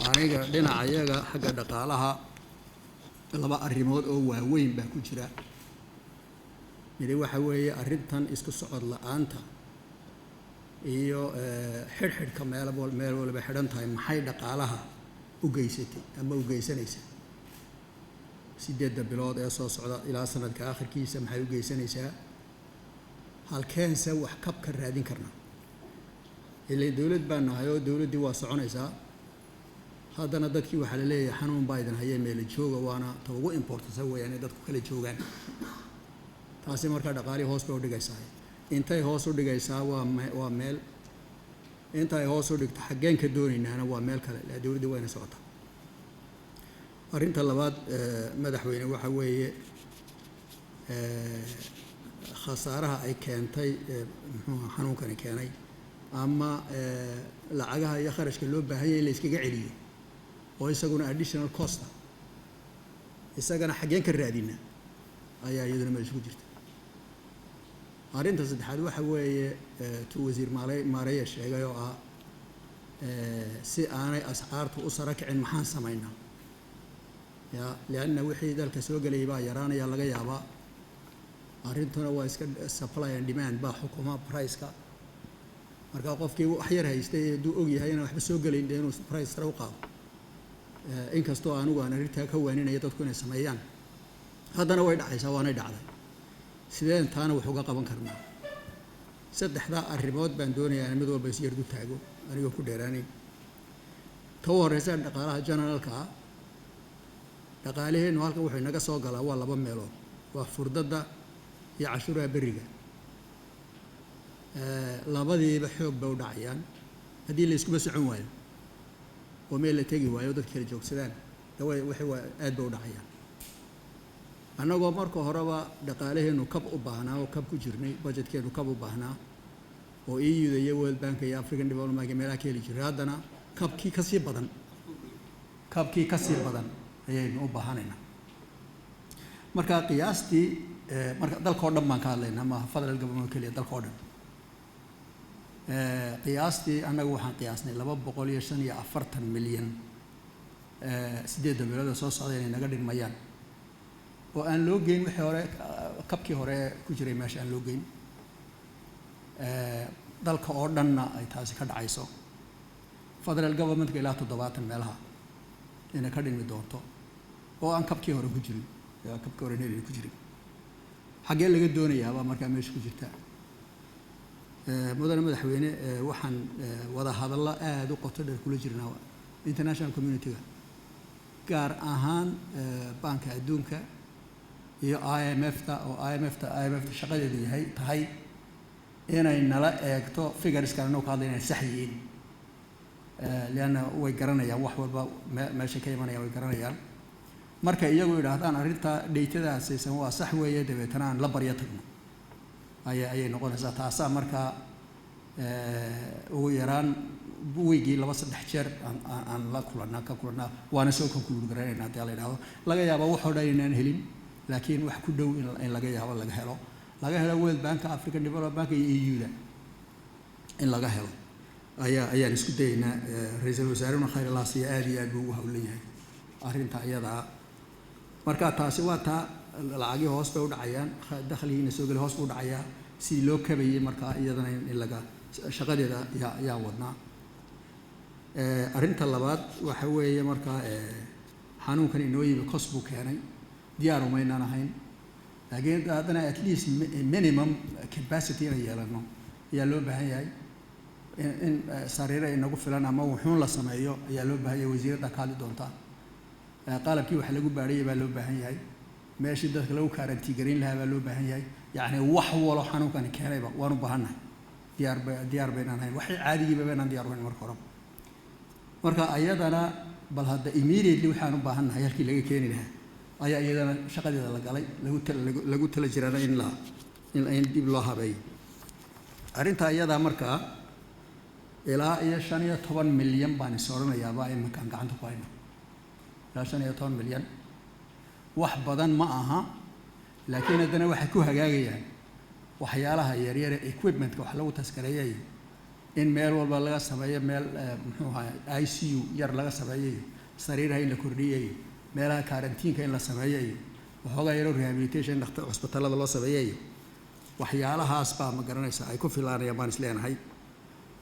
Aniga dhinacayaga xagga dhaqaalaha laba arrimood oo waaweyn baa ku jira. Midi waxa weeye arrintan isku socod la-aanta iyo xidhxidhka meel meel walba xidhan tahay, maxay dhaqaalaha u geysatay ama u geysanaysaa 8da bilood ee soo socda ilaa sanadka akhirkiisa? Maxay u geysanaysaa? Halkeense wax kab ka raadin karnaa? Ilaa dowlad baan nahay oo dowladdii waa soconaysaa, haddana dadkii waxaa la leeyahay xanuun baa idin hayee meela jooga. Waana ta ugu importansan weeyaan inay dadku kala joogaan. Taasi markaa dhaqaalihii hoos bay u dhigaysaa. Intay hoos u dhigaysaa waa meel, intay hoos u dhigto xaggeen ka doonaynaana waa meel kale. Laa dowladdii waa inay socotaa. Arrinta labaad, madaxweyne, waxa weeye khasaaraha ay keentay, muxuuha, xanuunkani keenay ama lacagaha iyo kharashka loo baahan yahay in la iskaga celiyo oo isaguna additional cost ah, isagana xaggeen ka raadina ayaa iyaduna meesha ku jirta. Arrinta saddexaad waxa weeye tuu wasiir maale maareya sheegay oo ah si aanay ascaartu u sara kicin maxaan samaynaa ya, lianna wixii dalka soo gelayay baa yaraanaya laga yaabaa. Arrintuna waa iska supply and demand baa xukuma price-ka. Marka qofkii wax yar haystay hadduu og yahay inaan waxba soo gelayn, dee inuu price sare u qaado, inkastoo anigu aan arrintaa ka waaninaya dadku inay sameeyaan, haddana way dhacaysaa, waanay dhacday. Sideen taana wax uga qaban karnaa? Saddexdaa arrimood baan doonayaa in mid walba is yardu taago anigoo ku dheeraanayn. Ta u horeysa dhaqaalaha generalka ah. Dhaqaalaheennu halkan wuxuu inaga soo galaa waa laba meelood, waa furdadda iyo cashuuraha berriga. Labadiiba xoog bay u dhacayaan haddii la iskuba socon waayo oo meel la tegi waayo, dadka kala joogsadaan, way waxay waa aad bay u dhacayaan. Annagoo marka horeba dhaqaalaheennu kab u baahnaa oo kab ku jirnay, budgetkeennu kab u baahnaa oo EU-da iyo World Bank iyo African Development Bank meelaha ka heli jiray, haddana kabkii kasii badan, kabkii kasii badan ayaynu u baahanaynaa. Marka qiyaastii, marka dalka oo dhan baan ka hadlaynaa, maaha federal government keliya, dalka oo dhan, qiyaastii annagu waxaan qiyaasnay 245 milyan 8da bilood ee soo socda inay naga dhigmayaan oo aan loo geyn wixii hore, kabkii hore ku jiray meesha aan loo geyn. Dalka oo dhanna ay taasi ka dhacayso, federal governmentka ilaa 70 meelaha inay ka dhigmi doonto oo aan kabkii hore ku jirin, kabkii hore helin ku jirin. Xaggee laga doonayaabaa markaa meesha ku jirta? Mudane madaxweyne, waxaan wada hadallo aada u qoto dheer kula jirnaa international community-ga, gaar ahaan Baanka Adduunka iyo IMF-ta, oo IMF-ta shaqadeedu yahay tahay inay nala eegto figureskan anoo ka hadlay inay sax yihiin, lianna way garanayaan wax walba meesha ka imanayaan way garanayaan. Marka iyagu yidhaahdaan arrinta data-daasaysan waa sax weeye, dabeetana aan la baryo tagno ayay noqonaysaa. Taasaa markaa ugu yaraan weygii laba saddex jeer aan la kulanaa, ka kulanaa, waana soo conclude garaynayna haddii la yidhahdo. Laga yaabo waxoo dhan inaan helin, laakiin wax ku dhow in laga yaabo laga helo World Banka, African Development Bank iyo EU-da in laga helo ayaan isku dayaynaa. Ra-iisul wasaarehuna, khayr Allah siiya, aada iyo aad buu ugu hawlan yahay arrinta iyadaa. Marka taasi waa taa. Lacagii hoos bay u dhacayaan, dakhligiina soo geli hoos buu dhacayaa. Sidii loo kabayay markaa iyadana in laga shaqadeeda yaa wadnaa. Arrinta labaad waxa weeye markaa xanuunkan inoo yimi cost buu keenay, diyaar umaynaan ahayn, laakiin haddana at least minimum capacity inay yeelano ayaa loo baahan yahay. In sariiro inagu filan ama wuxuun la sameeyo ayaa loo baahan yahay. Wasiiradda ka hadli doontaa. Qalabkii wax lagu baadhayay baa loo baahan yahay, meeshii dadka lagu quarantine garayn lahaa baa loo baahan yahay. Yacni wax walo xanuunkani keenayba waan u baahannahay. Diyaar baynaan ahayn, waxay caadigiiba baynaan diyaar uhayn marka horeba. Marka ayadana bal hadda immediately waxaan u baahannahay halkii laga keeni lahaa ayaa iyadana shaqadeeda la galay, lagu tala jiraana in la in dib loo habeeyo arrinta iyadaa. Markaa ilaa iyo 15 milyan baan is odhanayaaba iminkaan gacanta ku hayno, ilaa 15 milyan. Wax badan ma aha, laakiin haddana waxay ku hagaagayaan waxyaalaha yaryare, equipmentka wax lagu taskareeyay. In meel walba laga sameeyo meel muxuu ahaa ICU yar laga sameeyo iyo sariiraha in la kordhiyo iyo meelaha karantiinka in la sameeyo iyo waxoogaa yaroo rehabilitation dhakhtar cusbitallada loo sameeyo iyo waxyaalahaas baa, ma garanaysa, ay ku filaanayaan baan is leenahay.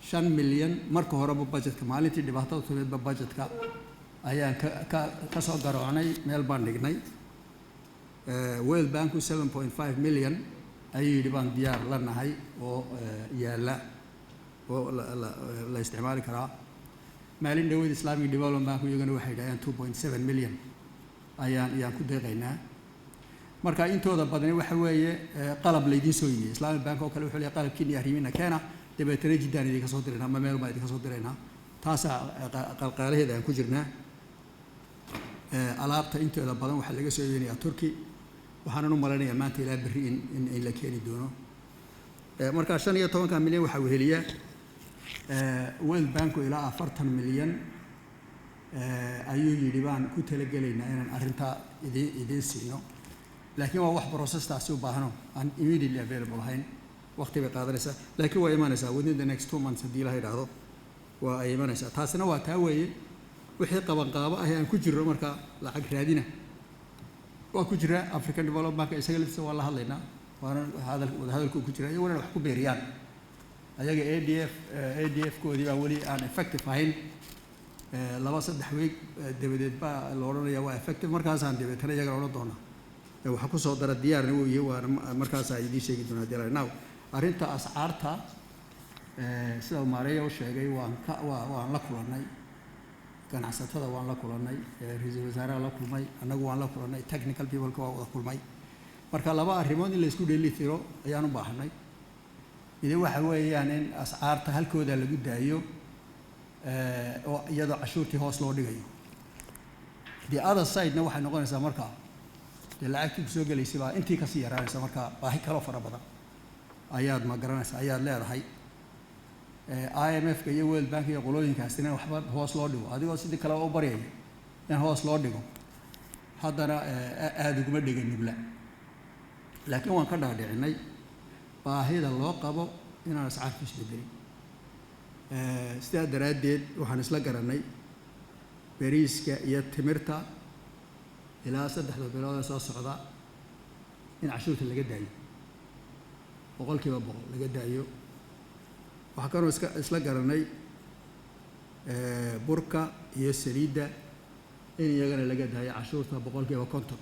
5 milyan marka horeba budgetka, maalintii dhibaatada timidba budgetka ayaan ka soo garoocnay, meel baan dhignay. World Banku 7.5 million ayuu yidhi baan diyaar la nahay oo yaalla oo la isticmaali karaa. Maalin dhaweyd Islamic Development Bank iyagana waxay yidhahdeen 2.7 million ayaan ku deeqaynaa. Marka intooda badani waxa weeye qalab laydiin soo iibiyey. Islamic Bank oo kale wuxuu leeyahay qalabkiina iyo arrimiina keena, dabeetana Jiddaan idinka soo diraynaa ama meel baan idinka soo diraynaa. Taasaa qalqaalaheeda aan ku jirnaa. Alaabta intooda badan waxaa laga soo iibinayaa Turkey, waxaanan u malaynayaa maanta ilaa berri in la keeni doono. Marka 15-ka milyan waxaa weheliya World Banku ilaa 40 milyan ayuu yidhi baan ku talagelaynaa inaan arrintaa idiin siino, laakiin waa wax processtaasi u baahno aan immediately available ahayn, waqti bay qaadanaysaa, laakiin waa imanaysaa within the next 2 months haddii la yidhaahdo, waa ay imanaysaa. Taasina waa taa weeye. Wixii qabanqaabo ah ee aan ku jirro marka lacag raadina waa ku jira. African Development Bank isaga laftiisa waa la hadlaynaa, waana hadal wadahadalku ku jira, iyaguna wax ku beeriyaan. Ayaga ADF ADF koodii baan weli aan effective ahayn. 2-3 week dabadeed baa la odhanaya waa effective, markaasaan dabeetana iyagana odhan doonaa waxa ku soo dara. Diyaarna wuu yahay, waana markaasaa idiin sheegi doonaa diyaar. Now, arrinta ascaarta, sida uu maareeya u sheegay, waan ka waa waan la kulannay ganacsatada, waan la kulannay, ra-iisul wasaaraha la kulmay, annagu waan la kulannay, technical peopleka waa wada kulmay. Marka laba arrimood in la isku dheeli tiro ayaan u baahanay. Midi waxa weeyaan in ascaarta halkooda lagu daayo oo iyadoo cashuurtii hoos loo dhigayo. The other side-na waxay noqonaysaa markaa dee lacagtii kusoo gelaysay baa intii kasii yaraanaysa, marka baahi kaloo fara badan ayaad, ma garanaysa, ayaad leedahay. IMF-ka iyo World Bank iyo qolooyinkaasina waxba hoos loo dhigo, adigoo sidii kale u baryaya in hoos loo dhigo, haddana aada uguma dhega nugla. Laakiin waan ka dhaadhicinay baahida loo qabo inaan ascaartu isbedelin. Sidaa daraaddeed waxaan isla garannay bariiska iyo timirta ilaa 3-da bilood ee soo socda in cashuurta laga daayo, 100% laga daayo. Waxaa kaloo isla garannay burka iyo saliidda in iyagana laga daayo cashuurta 50%.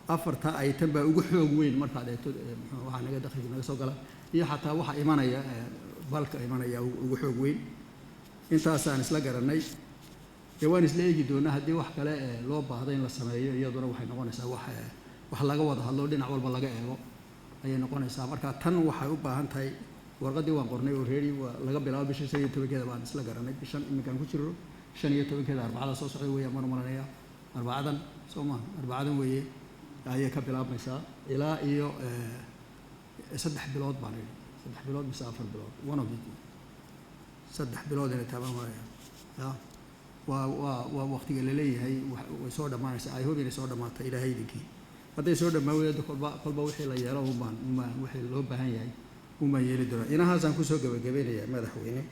Afarta item baa ugu xoog weyn markaad eegto muxuu waxaa naga dakhliga naga soo gala iyo xataa waxa imanaya balka imanaya ugu xoog weyn. Intaasaan isla garannay. Dee waan isla eegi doonaa haddii wax kale loo baahdo in la sameeyo, iyaduna waxay noqonaysaa wax laga wada hadlo, dhinac walba laga eego ayay noqonaysaa. Marka tan waxay u baahan tahay warqaddii waan qornay oo ready. Waa laga bilaabo bisha 15-keeda baan isla garanay, bishan iminkaan ku jirro 15-keeda, Arbacada soo socda weeyaan baan u malanayaa, Arbacadan soo maha, Arbacadan weeye, ayay ka bilaabmaysaa ilaa iyo 3 bilood baan idhi, 3 bilood mise 4 bilood, one of the two, 3 bilood inay taabaan maraya ya waa waqtiga laleeyahay way soo dhammaanaysaa. I hope inay soo dhammaata, Ilaahay idinkii. Hadday soo dhammaan weydo, kolba wixii la yeelo unbaan wixii loo baahan yahay unbaan yeeli doonaa. Inahaasaan kusoo gabagabaynayaa, madaxweyne.